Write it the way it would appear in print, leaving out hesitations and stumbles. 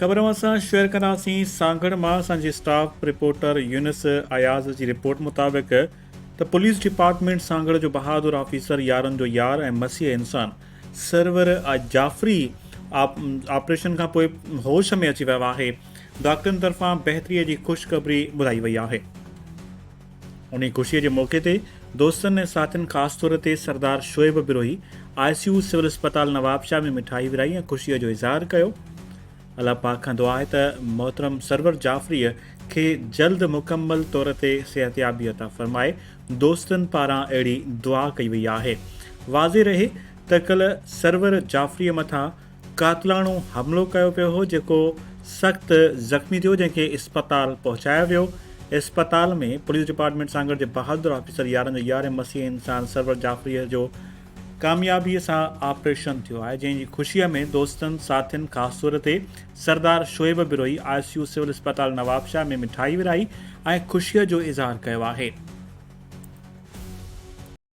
خبر اوهان سان شيئر ڪنداسين سانگهڙ مان اسان جي اسٽاف رپورٽر يونس اياز جي رپورٽ مطابق ته پوليس ڊپارٽمينٽ سانگهڙ جو بهادر آفيسر يارن جو يار ۽ مسيح انسان سرور جعفري آپريشن کان پوء هوش ۾ اچي ويو آهي ڊاڪٽرن طرفان بهتري جي خوشخبري ٻڌائي وئي آهي. انهي خوشي جي موقعي تي دوستن ۽ ساٿين خاص طور تي Sardar Shoaib Brohi I C U civil اسپتال نوابشاهه ۾ مٺائي ورهائي ۽ خوشي جو اظهار ڪيو. الله پاڪ کان دعا آهي ته محترم سرور جعفريء کي جلد مڪمل طور تي صحتيابي عطا فرمائي دوستن پاران اهڙي دعا ڪئي وئي آهي. واضح رهي ته ڪلهه سرور جعفريء مٿان قاتلاڻو حملو ڪيو ويو هو جيڪو سخت زخمي ٿيو جنهن کي اسپتال پهچايو ويو اسپتال ۾ پوليس ڊپارٽمينٽ سانگهڙ جي بهادر آفيسر يارن جو يار ۽ مسيحي انسان سرور جعفريء جو ڪاميابيء سان آپريشن ٿيو آهي جنهن جي خوشيء ۾ دوستن ساٿين خاص طور تي Sardar Shoaib Brohi I C U civil اسپتال نوابشاهه ۾ مٺائي ورهائي ۽ خوشيء جو اظهار ڪيو آهي.